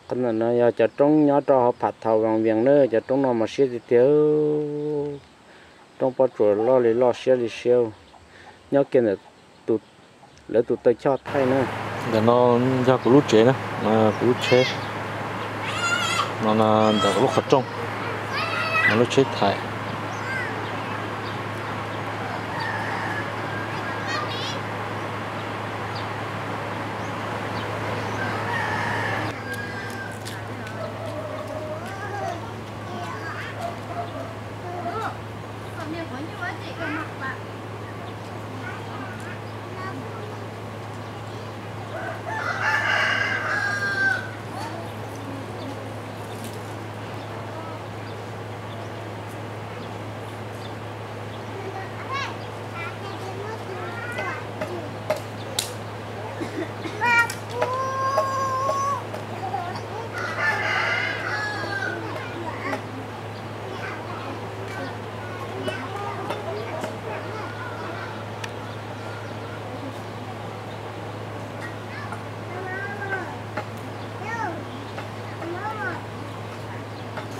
Qhov ntawm no yog cov roob nyob rau hauv Phav Thau Vaj Vias na, cov roob no mas siab tiag tiag. Roob pob tsuas loj li loj siab li siab, nyob kiag ntawm lawv tus taw choj thaij na. Ntawm no yog kuv lub tsev na, kuv lub tsheb no, ntawm kuv lub qhov rooj, lub tsheb thaij.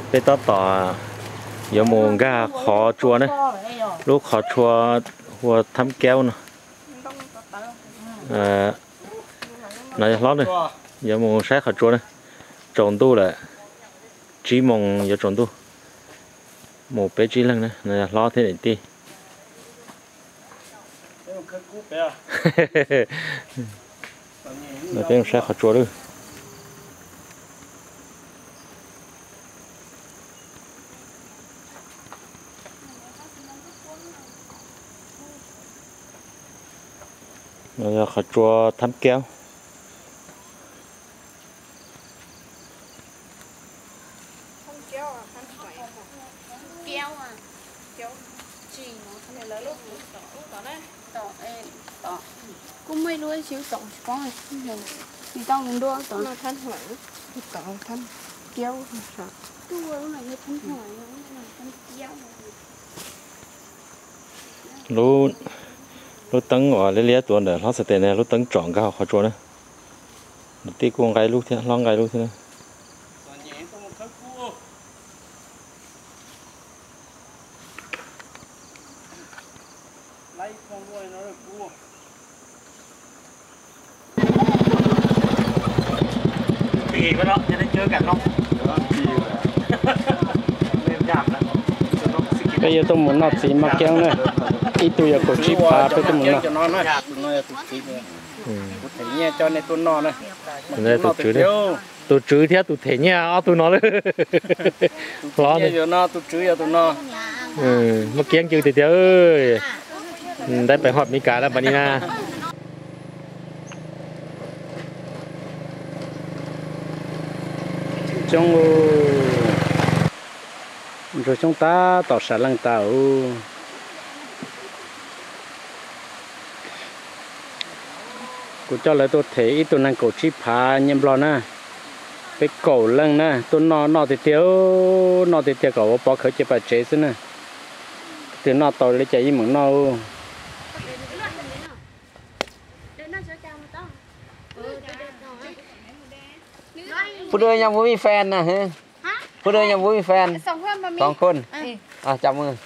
Peb tab tom yuav mus nkag qhov tsua ne, lub qhov tsua hu ua Thab Kaub no. No yog hlob na, yuav mus saib qhov tsua na, tsaus ntuj lawm, tsib moos yuav tsaus ntuj, mus peb tsib leeg na, no yog hlob thiab niam tij. No peb mus saib qhov tsua lawm. No yog qhov tsua Thab Kaub. Kuj muaj ib lub xyov tom tsis paub, tsis tau mus dua tom. Lub teeb uas liab liab tuav ntawm hlob Xab Tes ne, lub teeb tsom nkag qhov tsua na. Niam tij kuj nqa ib lub thiab, hlob nqa ib lub thiab na. Peb yuav tuaj mus noj txiv maj kiab na, ib tug yog kaum tsib phav peb tuaj mus noj. Tus nyiaj coj nej tuaj noj na. Tus tswv, tus tswv thiab tus them nyiaj ob tug no lawm. Hlob, tus tswv yog tus no. Maj kiab ncw tiag tiag. Ntawd peb hom Mes Kas lawm pas ni na. Coob, ntsuag coob tab tom sam leej tas ub. Kuv coj lawv tuaj them ib tug neeg kaum tsib phav nyiaj nplog na. Peb kaum leej na, tuaj noj noj tiag tiag, noj tiag tiag kom ua pov khawv cia pam tsev xwb na. Twg noj tau li cas yeej meem noj. Phu dua yog vui fan na hả? Phu dua yog vui fan. Song khun. Chào mừng.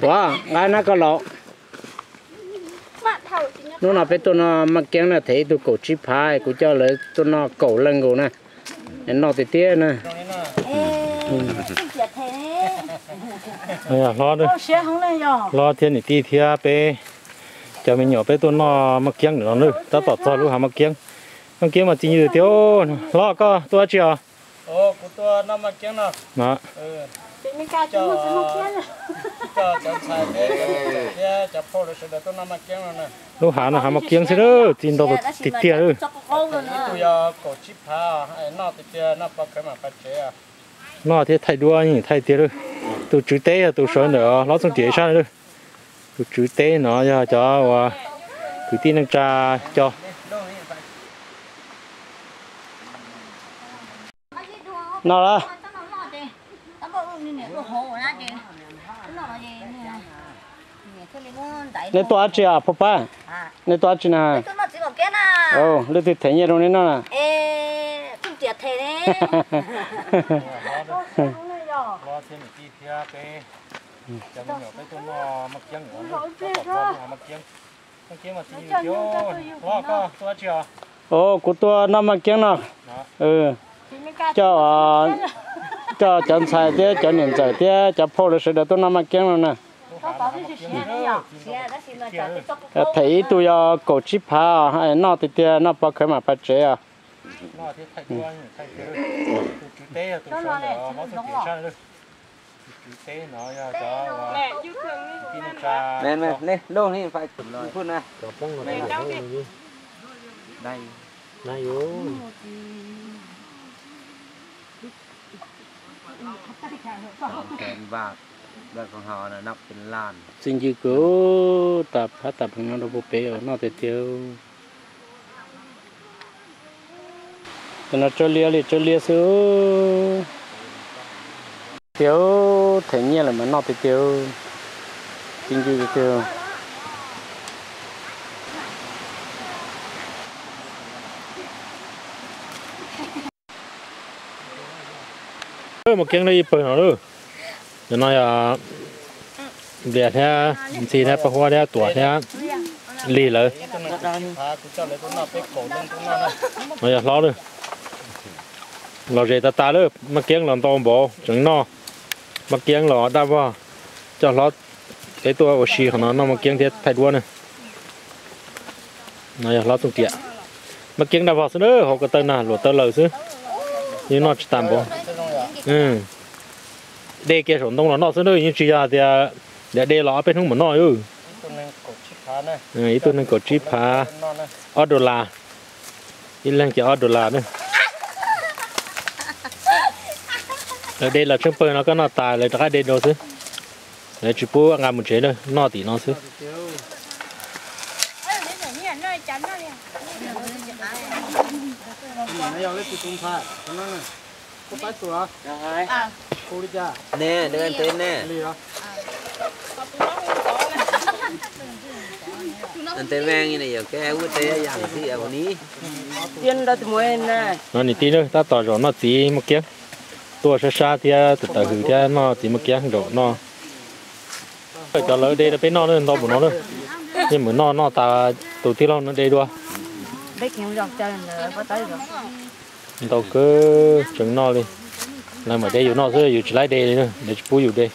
Ua, nqa na koj los. Hnub no peb tuaj noj maj kiab na, them ib tug kaum tsib phav, kuv coj lawv tuaj noj kaum leej nkaus na. Noj tiag tiag na. Hlob, hlob thiab niam tij thiab peb cov me nyuam peb tuaj noj maj kiab no na, tab tom txog lub hav maj kiab. Maj kiab mas txi ncw tiag. Hlob, koj tuaj dab tsi os? Lub hav no hav maj kiab xwb, txi ntau tiag tiag. Noj thiab thaij duab yeej thaij tiag lawm. Tus tswv teb yog tus sawv ntawm hlob Txooj Riam ib sab na. Tus tswv teb no yog cov uas kwv tij neej tsa cov. Noj lawm. Nej tuaj dab tsi os phooj pab? Nej tuaj dab tsi na? Leej twg them nyiaj rau nej noj na? Os, kuv tuaj noj maj kiab no. Coj, coj cov ntxhais thiab cov niam ntxawm thiab cov phauj lawv sawv daws tuaj noj maj kiab no na. Them ib tug yog kaum tsib phav, noj tiag tiag, noj pov khawv mam pais tsev os. Txiv ncw kuv tas phab tas pheej no rau puag pem noj tiag tiag. Cov no tsawb liab li tsawb liab xwb. Tiag, them nyiaj lawm mas noj tiag tiag. Txiv ncw tiag tiag. Maj kiab lawm ib pawg no lawm. Cov no yog Nplias thiab Ntxhi thiab Paj Huab thiab Tuam thiab Lig lawm. No yog hlob lawm. Los zes tas tas lawm, maj kiab los ntau npaum tseem noj. Maj kiab los daj vog, coj hlob peb tuaj ua si qhov no noj maj kiab thiab thaij duab na. No yog hlob Txooj Riam. Maj kiab daj vog xwb na, hauv ko taw na luam taw lawm xwb. Yeej noj tsis tas npaum. De kiag saum ntoo los noj xwb na, yeej tsis yog tias de los ob peb hnub mam noj. Ib tug neeg kaum tsib phav, ob dollar. Ib leeg ces ob dollar na. Lawv de los tsheej pawg no koj noj tas lawv rov qab de dua xwb. Lawv tsis pub nqa mus tsev na, noj tim no xwb. No niam tij na tab tom zaum noj txiv maj kiab, tuaj sab sab thiab tus tawm hws thiab noj txiv maj kiab zaum noj. Cov lawv de rau peb noj ntau npaum no na. Yeej mus noj noj tas tus tij laug no de dua. Ntau kawg tseem noj li. Lawv mam de yus noj xwb, yus tsis laib de li, lawv tsis pub yus de.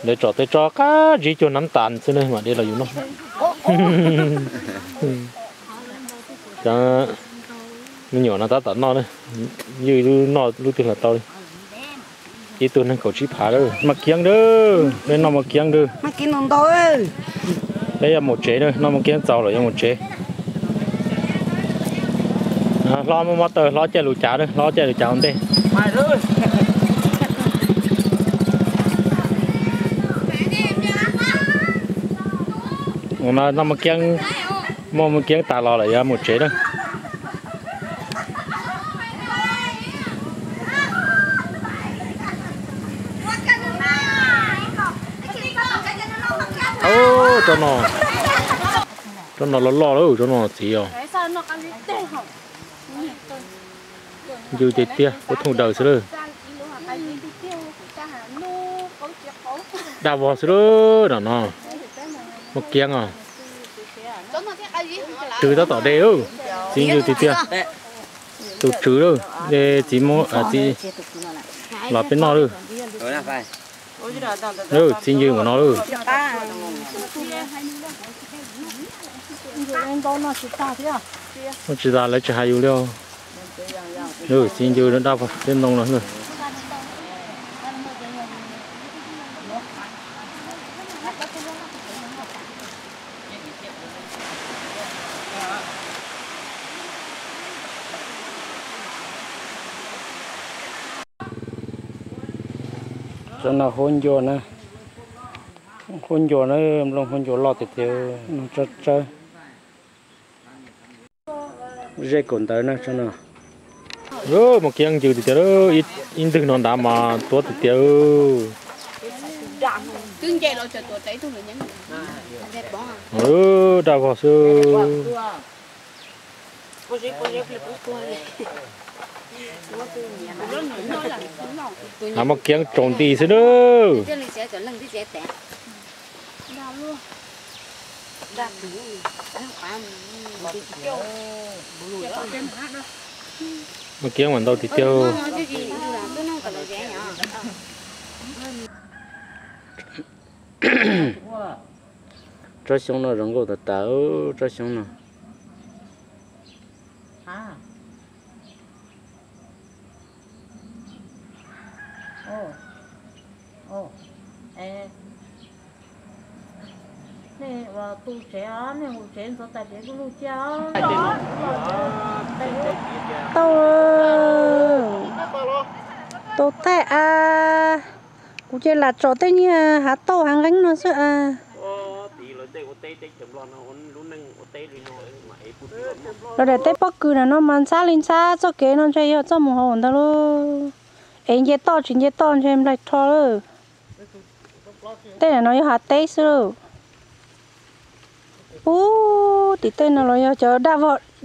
Lawv tsom tej tsob qab zib cuag nab tas xwb na mam de los yus noj. Cov me nyuam no tab tom noj na, ywj lub noj lub twg los tau li. Ib tug neeg kaum tsib phav lawm, maj kiab lawm, peb noj maj kiab lawm. Peb yuav mus tsev na, noj maj kiab txaus lawm yuav mus tsev. Hlob muab mob taw, hlob caij lus cav na, hlob caij lus cav ua ntej. Ua no noj maj kiab, muaj maj kiab tas los lawm yuav mus tsev na. Tsob no, tsob no loj loj lawm, tsob no txiv os. Ncw tiag tiag, kuj thooj daws xwb lawm. Daj vog xwb lawm no. Maj kiab os. Tswv tab tom de lawm, txiv ncw tiag tiag. Tus tswv lawm, de txiv, txiv los peb noj lawm. Txiv ncw mus no lawm. Tsis tas lawv tsis hais yus li. Txiv ncw daj vog tej ntoo no. Tsob no huab ncua na, huab ncua na, nplooj huab ncua loj tiag tiag, tsawb tsawb. Zej kaum ntawv na tsob no. Maj kiab ncw tiag tiag, ib ntwg no nrad mas tuab tiag tiag. Twb nce los txog tus tev tug lawm nyeeb. Daj vog xwb. Hav maj kiab tsaus nti xwb na. Maj kiab mas ntau tiag tiag. Tsob xyoob no zoo nkauj tas tas, tsob xyoob no. Nej ua tu tsev os, nej hu tsev ntxov tas tias kuj lug cia os. Tau, tau thaij a, kuv ces lam tsom tej niag hav tauj hav nqeeb no xwb a. Los daim teb pob kws na no mas ntxhab li ntxhab txoj kev no ntshe yog txoj mus hauv ntawd lauj. Es nce toj tsis nce toj ntshe nplaig rho lawm. Tej no yog hav teb xwb lauj. Ub, tim tej no los yog cov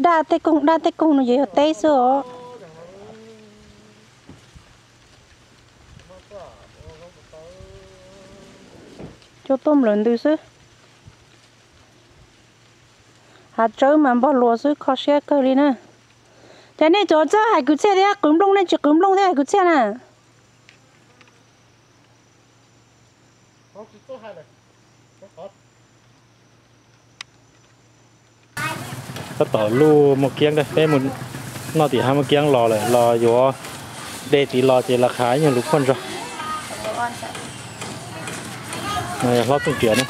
daj tej koog, daj tej koog no ces yog teb xwb os. Cua tuaj nplawm ntws xwb. Hav tsawb mas npog luas xwb, kho siab kawg li na. Ces nej tsuas txawj hais kwv txhiaj thiab qwv nplooj, nej tsis qwv nplooj thiab hais kwv txhiaj na. Tab tom luj maj kiab, peb mus noj tim hav maj kiab los lawm, los yuav de tid los ces los qhav ib nyuag lus phoj ntso. Hlob Txooj Riam na,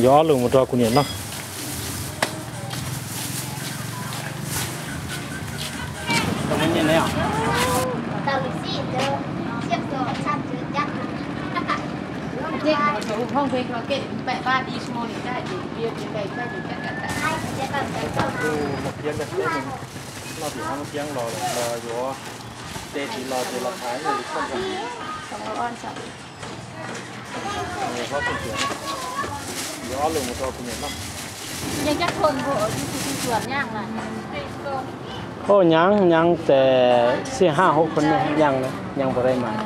yuav ob lus mus rau kuv niam noj. Noj tim hav maj kiab los, los yuav de tid los ces los qhav ib nyuag lus phoj ntso. Hlob Txooj Riam, yuav ob lus mus rau kuv niam noj. Oj, nyaav nyaav ces xij haj hauv khuv nyaav, nyaav npaum li mas.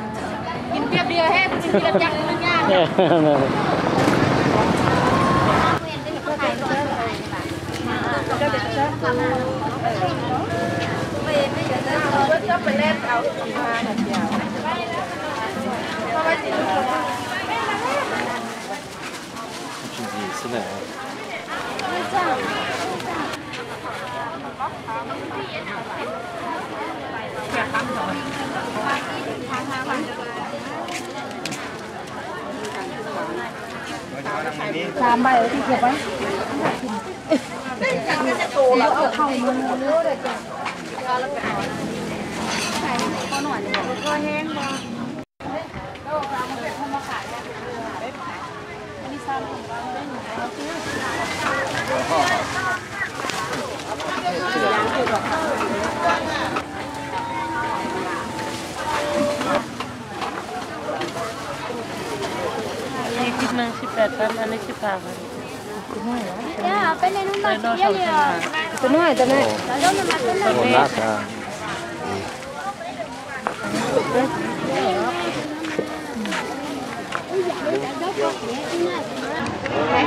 Tus no hais tau ne.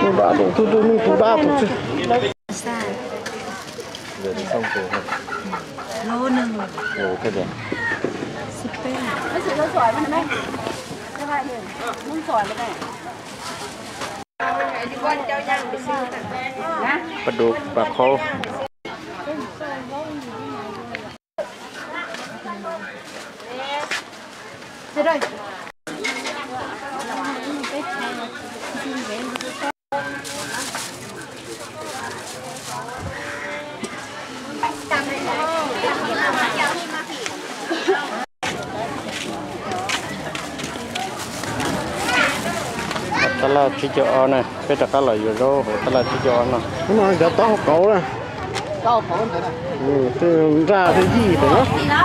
Tus dab tus twg, tus nug tus dab tus twg. Pab dub pab qhaub. Tab laj tsib caug ob na, peb rov qab los yuav zaub hauv tab laj tsib caug ob no. Cov taub hau qauv na. Nraj thiab yij pem na.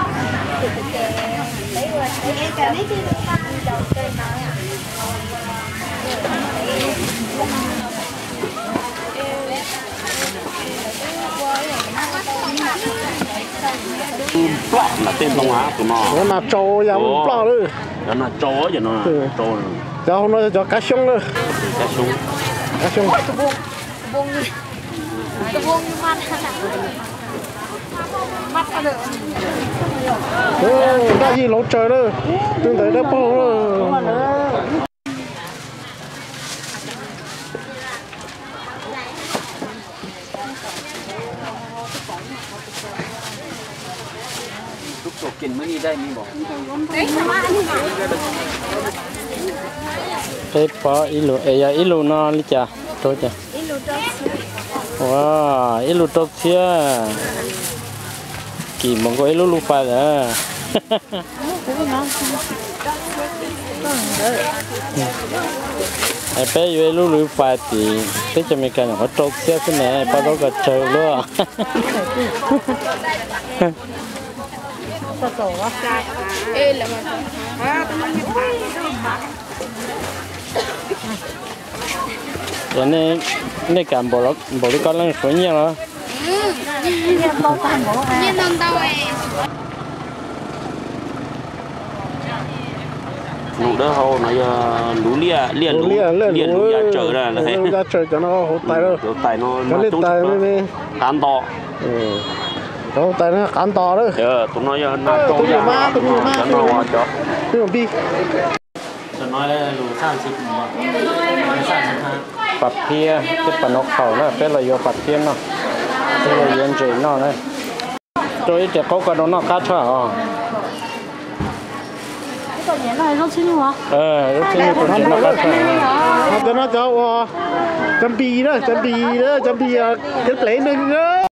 Tej ntoo av tus no. Cov nas tsaus ya ploj lawm. Cov nas tsaus, cov no, cov hauv no yog cov kab xyoob lawm. Kab xyoob. Daj yij laus tsaws lawm, twb ntawd dawb paug lawm. Peb pov ib lus es yog ib lus no li cas rau cas? Ua, ib lus rau txhiab. Kim mus nkaus ib lub lub fais lawm. Peb yuav ib lub lub fais tim teb chaws Amelikas nyuam qhuav rau txhiab xwb ne, pab zaub koj tsawg luaj. Ces nej kam npaum li koj leej suav nyiaj los? Lus dawb hau no yog lub liaj, liaj lub, liaj lub ya tsaws na. Cov no hauv tais, cov liaj tais, qav nto. Cov hauv tais no qav nto lawm. Tus no yog nas tsaus ya, cov no cov pib. Pas phiab, tej pas no qhaum na, peb los yuav pas phiab noj, peb los yuav ntses noj na. Rau ib tes qaub ko rau noj qab tshaj os. Zaub txhiab nyuj rau ntses noj qab tshaj. Cov no cov ua, cov npis na, cov npis, cov npis, cov plev neeg.